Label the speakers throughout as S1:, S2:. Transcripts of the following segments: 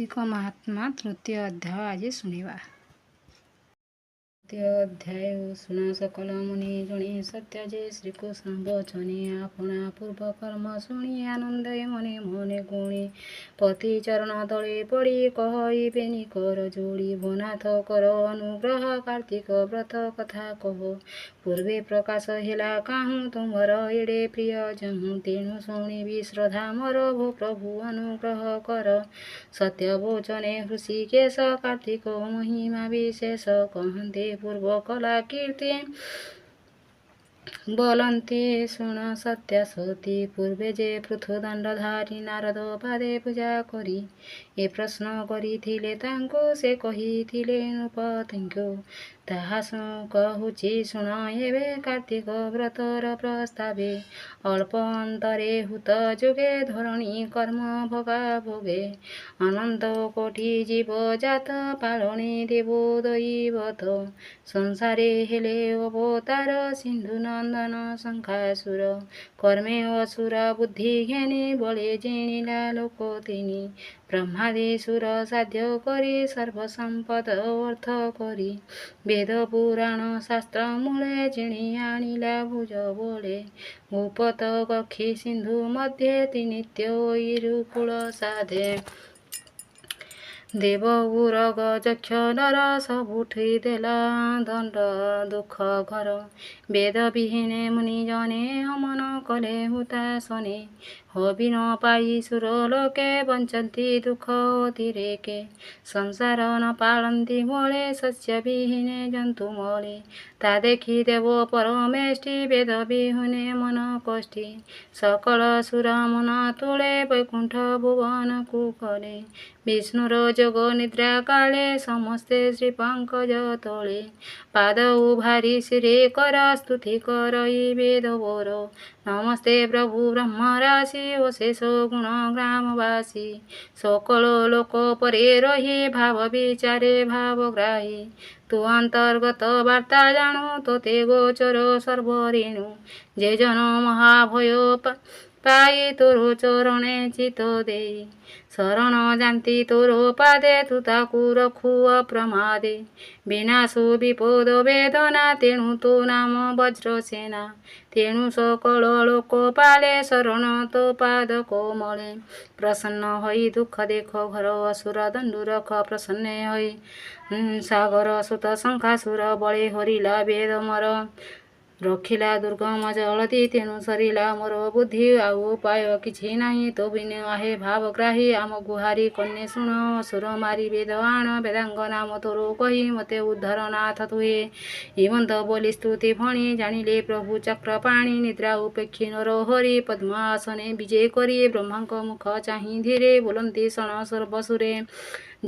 S1: କାର୍ତ୍ତିକ ମାହାତ୍ମ୍ୟ ତୃତୀୟ ଅଧ୍ୟାୟ ଆଜି ଶୁଣିବା। ତୃତୀୟ ଅଧ୍ୟାୟ। ଶୁଣ ସକଳ ମୁନି ଗଣେ, ସତ୍ୟ ଯେ ଶ୍ରୀକୃଷ୍ଣ ବଚନେ। ଆପଣା ପୂର୍ବ କର୍ମ ଶୁଣି ଆନନ୍ଦେ ମନେ ମନେ ଗୁଣି, ପତି ଚରଣ ତଳେ ପଡ଼ି କହିବେନି କର ଯୋଡ଼ି, ଭୋନାଥ, କର ଅନୁଗ୍ରହ, କାର୍ତ୍ତିକ ବ୍ରତ କଥା କହ। ପୂର୍ବେ ପ୍ରକାଶ ହେଲା କାହୁଁ ତୁମ୍ଭର ଏଡ଼େ ପ୍ରିୟ ଯହୁଁ, ତେଣୁ ଶୁଣିବି ଶ୍ରଦ୍ଧା ମୋର, ଭୋ ପ୍ରଭୁ, ଅନୁଗ୍ରହ କର। ସତ୍ୟ ବଚନେ ହୃଷିକେଶ କାର୍ତ୍ତିକ ମହିମା ବିଶେଷ କହନ୍ତେ, ପୂର୍ବ କଲା କୀର୍ତ୍ତି ବୋଲନ୍ତି ଶୁଣ ସତ୍ୟ ସତୀ। ପୂର୍ବେ ଯେ ପୃଥୁ ଦଣ୍ଡଧାରୀ ନାରଦ ପାଦେ ପୂଜା କରି ଏ ପ୍ରଶ୍ନ କରିଥିଲେ ତାଙ୍କୁ, ସେ କହିଥିଲେ ନୃପତିଙ୍କୁ, ତାହା କହୁଛି ଶୁଣ ଏବେ କାର୍ତ୍ତିକ ବ୍ରତର ପ୍ରସ୍ତାବେ। ଅଳ୍ପ ଅନ୍ତରେ ହୁତ ଯୁଗେ ଧରଣୀ କର୍ମ ଭୋଗା ଭୋଗେ, ଅନନ୍ତ କୋଟି ଜୀବ ଜାତ ପାଳଣେ ଦେବ ଦୈବତ। ସଂସାରେ ହେଲେ ଅବତାର ସିନ୍ଧୁ ନନ୍ଦନ ଶଙ୍ଖାସୁର, କର୍ମେ ଅସୁର ବୁଦ୍ଧି ଘେନି ବଳେ ଜିଣିଲା ଲୋକ ତିନି। ବ୍ରହ୍ମାଦି ସୁର ସାଧ୍ୟ କରି ସର୍ବସମ୍ପଦ ଅର୍ଥ କରି, ବେଦ ପୁରାଣ ଶାସ୍ତ୍ର ମୂଳେ ଜିଣି ଆଣିଲା ଭୁଜ ବଳେ। ଗୁପତ କକ୍ଷୀ ସିନ୍ଧୁ ମଧ୍ୟେ ନିତ୍ୟ ଐରୁକୁଳ ସାଧେ, ଦେବ ଉରଗ ଯକ୍ଷ ନର ସବୁଠି ଦେଲା ଦଣ୍ଡ ଦୁଃଖ ଘର। ବେଦ ବିହୀନେ ମୁନି ଜନେ ହମନ କଲେ ହୁତାଶନେ, ହବି ନ ପାଇ ସୁର ଲୋକେ ବଞ୍ଚନ୍ତି ଦୁଃଖ ଅତିରେକେ। ସଂସାର ନ ପାଳନ୍ତି ବଳେ, ଶସ୍ୟ ବିହୀନେ ଜନ୍ତୁ ମଳେ, ତା ଦେଖି ଦେବ ପରମେଷ୍ଟି ବେଦ ବିହୁନେ ମନ କଷ୍ଟି। ସକଳ ସୁର ମନ ତୁଳେ ବୈକୁଣ୍ଠ ଭୁବନକୁ ଗଲେ, ବିଷ୍ଣୁର ଯୋଗ ନିଦ୍ରା କାଳେ ସମସ୍ତେ ଶ୍ରୀ ପଙ୍କଜ ତଳେ। ପାଦ ଉଭାରି ଶିରେ କର ସ୍ତୁତି କରଇ ବେଦବର, ନମସ୍ତେ ପ୍ରଭୁ ବ୍ରହ୍ମରାଶି ଅଶେଷ ଗୁଣ ଗ୍ରାମବାସୀ। ସକଳ ଲୋକ ପରେ ରହି ଭାବ ବିଚାରେ ଭାବଗ୍ରାହୀ, ତୁ ଅନ୍ତର୍ଗତ ବାର୍ତ୍ତା ଜାଣୁ ତୋତେ ଗୋଚର ସର୍ବରେଣୁ। ଯେ ଜନ ମହାଭୟ ପାଇ ତୋର ଚରଣେ ଚିତ ଦେଇ, ଶରଣ ଯାନ୍ତି ତୋର ପାଦେ ତୁ ତାକୁ ରଖୁ ଅପ୍ରମାଦେ। ବିନାଶ ବିପଦ ବେଦନା, ତେଣୁ ତୋ ନାମ ବଜ୍ରସେନା। ତେଣୁ ସକଳ ଲୋକ ପାଳେ ଶରଣ ତୋ ପାଦ କୋମଳେ। ପ୍ରସନ୍ନ ହୋଇ ଦୁଃଖ ଦେଖ ଘର ଅସୁର ଦଣ୍ଡୁ ରଖ ପ୍ରସନ୍ନ ହୋଇ। ସାଗର ସୁତ ଶଙ୍ଖାସୁର ବଳେ ହରିଲା ବେଦ ମୋର, ରଖିଲା ଦୁର୍ଗମ ଜଳଧି। ତେଣୁ ସରିଲା ମୋର ବୁଦ୍ଧି, ଆଉ ଉପାୟ କିଛି ନାହିଁ ତୋ ବିନୁ। ଆହେ ଭାବଗ୍ରାହୀ, ଆମ ଗୁହାରି କର୍ଣ୍ଣେ ଶୁଣ, ଅସୁର ମାରି ବେଦ ଆଣ। ବେଦାଙ୍ଗ ନାମ ତୋର କହି ମୋତେ ଉଦ୍ଧାର ନାଥ ତୁହେ। ଏମନ୍ତ ବୋଲି ସ୍ତୁତି ଭଣି ଜାଣିଲେ ପ୍ରଭୁ ଚକ୍ରପାଣି, ନିଦ୍ରା ଉପେକ୍ଷି ନରହରି ପଦ୍ମାସନେ ବିଜେ କରି। ବ୍ରହ୍ମାଙ୍କ ମୁଖ ଚାହିଁ ଧୀରେ ବୋଲନ୍ତି ଶଣ ସର୍ବସୁରେ,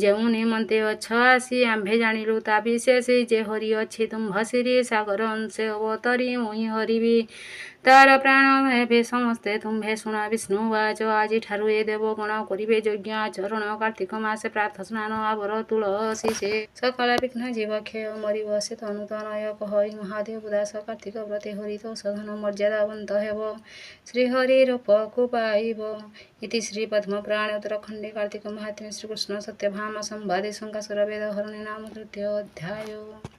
S1: ଯେଉଁ ନିମନ୍ତେ ଅଛ ଆସି ଆମ୍ଭେ ଜାଣିଲୁ ତା ବିଶେଷ। ଯେ ହରି ଅଛି ତୁମ୍ଭ ଶିରୀ ସାଗର ଅଂଶେ ଅବତରି, ମୁହିଁ ହରିବି ତାର ପ୍ରାଣ ଏବେ ସମସ୍ତେ ତୁମ୍ଭେ ଶୁଣ। ବିଷ୍ଣୁ ବାଚ, ଆଜିଠାରୁ ଏ ଦେବଗଣ କରିବେ ଯଜ୍ଞ ଆଚରଣ, କାର୍ତ୍ତିକ ମାସେ ପ୍ରାତଃ ସ୍ନାନ ଆବର ତୁଳସୀ ସେ। ସକଳ ବିଘ୍ନ ଜୀବ କ୍ଷୟ ମରିବ ସେ ତନୁ ତନୟ କହଇ ମହାଦେବ ଦାସ। କାର୍ତ୍ତିକ ବ୍ରତେ ହରି ତୋଷ ଧନ ମର୍ଯ୍ୟାଦାବନ୍ତ ହେବ, ଶ୍ରୀହରି ରୂପକୁ ପାଇବ। ଇତି ଶ୍ରୀ ପଦ୍ମପୁରାଣେ ଉତ୍ତରଖଣ୍ଡେ କାର୍ତ୍ତିକ ମାହାତ୍ମ୍ୟ ଶ୍ରୀକୃଷ୍ଣ ସତ୍ୟଭାମା ସମ୍ବାଦେ ଶଙ୍ଖାସୁର ବେଦ ହରଣୀ ନାମ ତୃତୀୟ ଅଧ୍ୟାୟ।